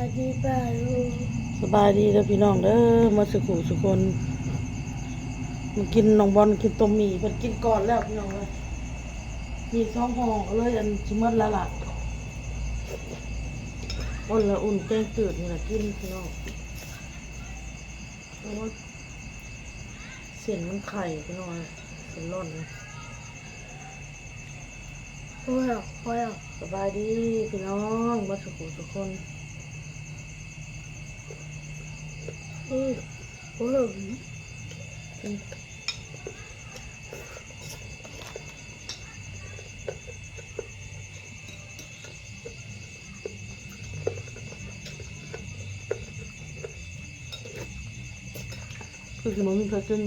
ສະບາຍດີປ້າລຸງ ສະບາຍດີເດີພີ່ນ້ອງເດີ ໝົດສູ່ຜູ້ສູ່ຄົນ. ມາກິນ ນ້ອງບອນກິນຕົ້ມໝີ່ ເພິ່ນກິນກ່ອນແລ້ວພີ່ນ້ອງເອີຍ. ໝີ່ສອງຫໍ່ກໍເລີຍ ອັນ ຊິໝົດແລ້ວລະ. ອົນລະອຸ່ນແກງຈືດນີ້ລະກິນພີ່ນ້ອງ. ໂອ້ຍ ເສັ້ນມັນໄຂ່ພີ່ນ້ອງ ເສັ້ນລ່ອນ. ໂອ້ຍ ໂອ້ຍ ສະບາຍດີພີ່ນ້ອງ ໝົດສູ່ຜູ້ສູ່ຄົນ. ອື ໂອ້ຍ ອື. ຄືຊິບໍ່ມີໃຜກິນ.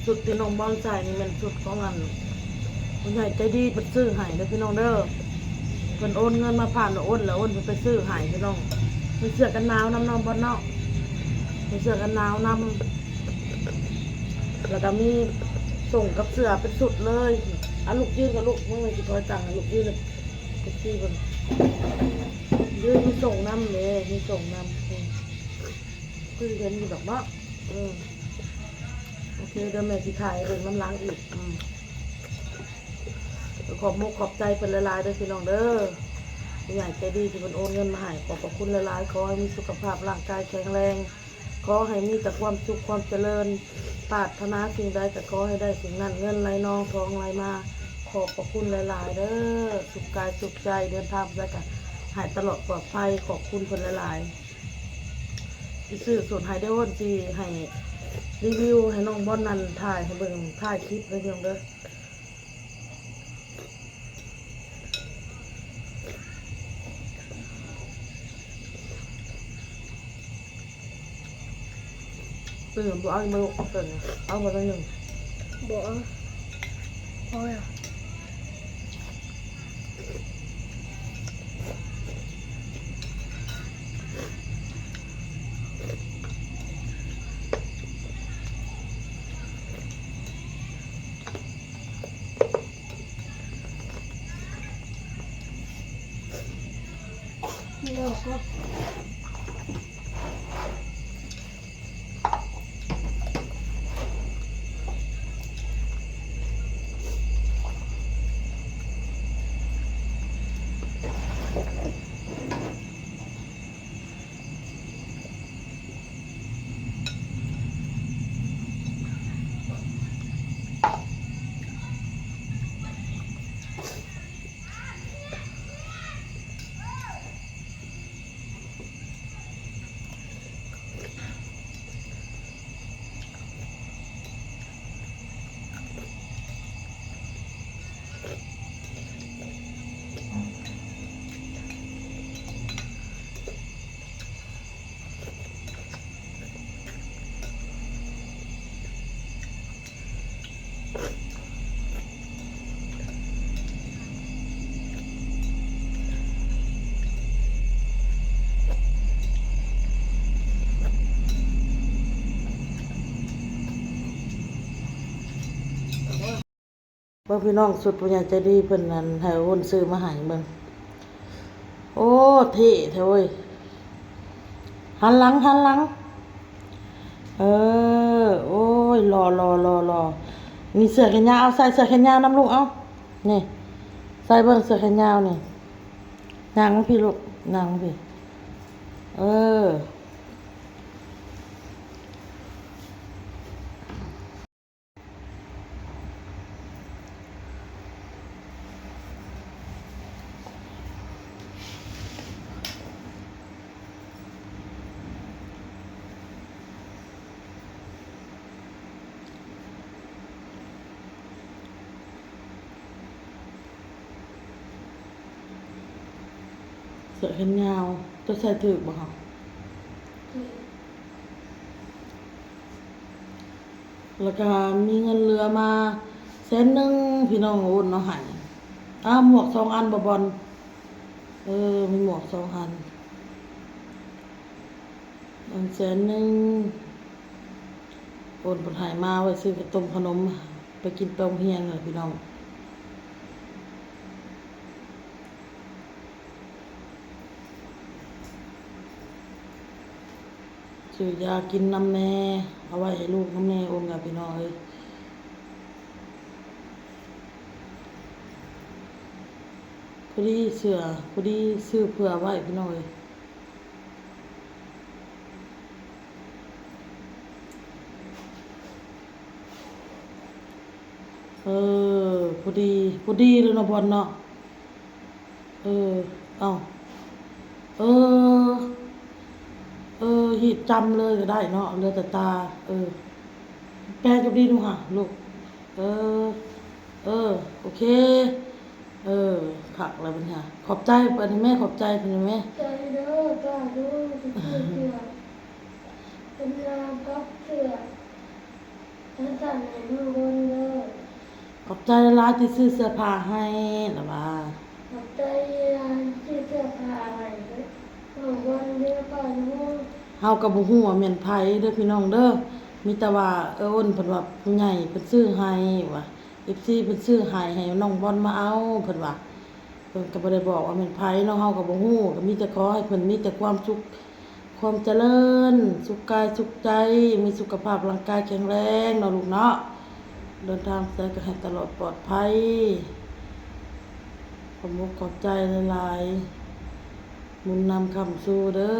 ຊຸດທີ່ນ້ອງບອນໃສ່ນີ້ແມ່ນຊຸດຂອງອັນ ຜູ້ໃຫຍ່ໃຈດີເພິ່ນຊື້ໃຫ້ເດີພີ່ນ້ອງເດີ. ເພິ່ນໂອນເງິນມາຜ່ານ ໂອນແລ້ວໂອນເພິ່ນໄປຊື້ໃຫ້ພີ່ນ້ອງ. ມີເສື້ອກັນໜາວນຳນ້ອງບອນເນາະ ມີເສື້ອກັນໜາວນຳ ແລ້ວກໍມີ ສົ່ງກັບເສື້ອເປັນຊຸດເລີຍ. ອາ ລູກຢືນກັບລູກ ເບິ່ງແມ່ຊິຄອຍຕັ້ງໃຫ້ລູກຢືນ ເອັຟຊີເບິ່ງ ຢືນມີສົ່ງນຳເດ້ ມີສົ່ງນຳ. ອືມ ຄືເຫັນຢູ່ດອກເນາະ. ເອີ ໂອເຄ ດຽວແມ່ຊິຖ່າຍໃຫ້ເບິ່ງນຳຫຼັງອີກ. ອືມ ຂອບມຸກຂອບໃຈເພິ່ນຫຼາຍໆເດີພີ່ນ້ອງເດີ ຜູ້ໃຫຍ່ໃຈດີທີ່ເພິ່ນໂອນເງິນມາໃຫ້ ຂອບພະຄຸນຫຼາຍໆ. ຂໍໃຫ້ມີສຸຂະພາບຮ່າງກາຍແຂງແຮງ ຂໍໃຫ້ມີແຕ່ຄວາມສຸກຄວາມຈະເລີນ ປາດຖະໜາສິ່ງໃດກໍຂໍໃຫ້ໄດ້ສິ່ງນັ້ນ ເງິນໄຫຼນອງທອງໄຫຼມາ. ຂອບພະຄຸນຫຼາຍໆເດີ ສຸກກາຍສຸກໃຈ ເດີນທາງໄປໃສກໍໃຫ້ຕະຫຼອດປອດໄພ. ຂອບຄຸນເພິ່ນຫຼາຍໆ ຊິຊື້ສົດໃຫ້ເດີ ໂອນຊິໃຫ້ຣີວິວ ໃຫ້ນ້ອງບອນນັ້ນຖ່າຍໃຫ້ເບິ່ງ ຖ່າຍຄລິບເດີພີ່ນ້ອງເດີ. ເອີ ບໍ່ເອົາ ບໍ່ເອົາ ເອົາບໍ່ໜ້ອຍໜຶ່ງ ບໍ່ເອົາ ພໍແລ້ວ. ເບິ່ງພີ່ນ້ອງ ຊຸດຜູ້ໃຫຍ່ໃຈດີເພິ່ນ ອັນ ໃຫ້ໂອນຊື້ມາໃຫ້ເບິ່ງ. ໂອ້ ເທ່ແທ້ເວີຍ ຫັນຫຼັງ ຫັນຫຼັງ. ເອີ ໂອ້ຍ ຫຼໍ່ໆໆໆ ມີເສື້ອແຂນຍາວ ເອົາໃສ່ເສື້ອແຂນຍາວນຳລູກ ເອົາ ນີ້ ໃສ່ເບິ່ງເສື້ອແຂນຍາວນີ້. ຍ່າງມາພີ້ລູກ ຍ່າງມາພີ້ ເອີ. ເສື້ອແຂນຍາວ ເຈົ້າໃສ່ຖືກບໍ່? ແລ້ວກະມີເງິນເຫຼືອມາແສນໜຶ່ງ ພີ່ນ້ອງໂອນມາໃຫ້. ອ້າວ ໝວກສອງອັນບໍ່ບອນ? ເອີ ມີໝວກສອງອັນ. ອັນແສນໜຶ່ງ ໂອນເພິ່ນໃຫ້ມາໄວ້ຊື້ເຂົ້າຕົ້ມເຂົ້າໜົມໄປກິນໄປໂຮງຮຽນແຫຼະພີ່ນ້ອງ. ຊື້ຢາກິນນຳແດ່ ເອົາໄວ້ໃຫ້ລູກນຳແດ່ ໂອນກັບພີ່ນ້ອງເອີຍ. ພໍດີເສື້ອ ພໍດີຊື້ເຜື່ອໄວ້ພີ່ນ້ອງເອີຍ. ເອີ ພໍດີ ພໍດີເລີຍເນາະ ບອນເນາະ. ເອີ ເອົ້າ ເອີ ເອີ ຮີດຈຳເລີຍກໍໄດ້ເນາະ ເຫຼືອແຕ່ຕາ. ເອີ ແປກັບດີດູຫາລູກ. ເອີ ເອີ ໂອເຄ. ເອີ ຄັກແລ້ວບັດນີ້. ຂອບໃຈເພິ່ນແມ່ ຂອບໃຈເພິ່ນແມ່. ໃຈເດີ ສາທຸ ທີ່ຊ່ວຍເຫຼືອ ເປັນງານກັບເສື້ອ ຂອບໃຈຫຼາຍໆທີ່ຊື້ເສື້ອຜ້າໃຫ້ ລະວ່າ. ຂອບໃຈຫຼາຍໆທີ່ຊື້ເສື້ອຜ້າໃຫ້ນ້ອງບອນເດີ ປ້ານະ. ເຮົາກໍບໍ່ຮູ້ວ່າແມ່ນໃຜເດີພີ່ນ້ອງເດີ. ມີແຕ່ວ່າ ເອີ ອ້ນ ເພິ່ນວ່າຜູ້ໃຫຍ່ເພິ່ນຊື້ໃຫ້ວ່າ ເອັຟຊີ ເພິ່ນຊື້ໃຫ້ ໃຫ້ນ້ອງບອນມາເອົາ ເພິ່ນວ່າ. ເພິ່ນກໍບໍ່ໄດ້ບອກວ່າແມ່ນໃຜເນາະ ເຮົາກໍບໍ່ຮູ້ ກໍມີແຕ່ຂໍໃຫ້ເພິ່ນມີແຕ່ຄວາມສຸກ ຄວາມຈະເລີນ ສຸກກາຍສຸກໃຈ ມີສຸຂະພາບຮ່າງກາຍແຂງແຮງເນາະລູກເນາະ. ເດີນທາງໄປໃສກໍໃຫ້ຕະຫຼອດປອດໄພ. ຂອບອົກຂອບໃຈຫຼາຍໆ ບຸນນຳຄ້ຳຊູເດີ.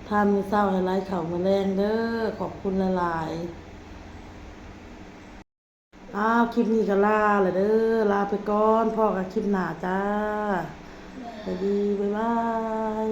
ທານມື້ເຊົ້າໃຫ້ໄຫຼເຂົ້າມື້ແລງເດີ. ຂອບຄຸນຫຼາຍໆ. ອ້າວ ຄລິບນີ້ກໍລາລະເດີ ລາໄປກ່ອນ ພໍ້ກັນຄລິບໜ້າຈ້າ. ສະບາຍດີ ບາຍບາຍ.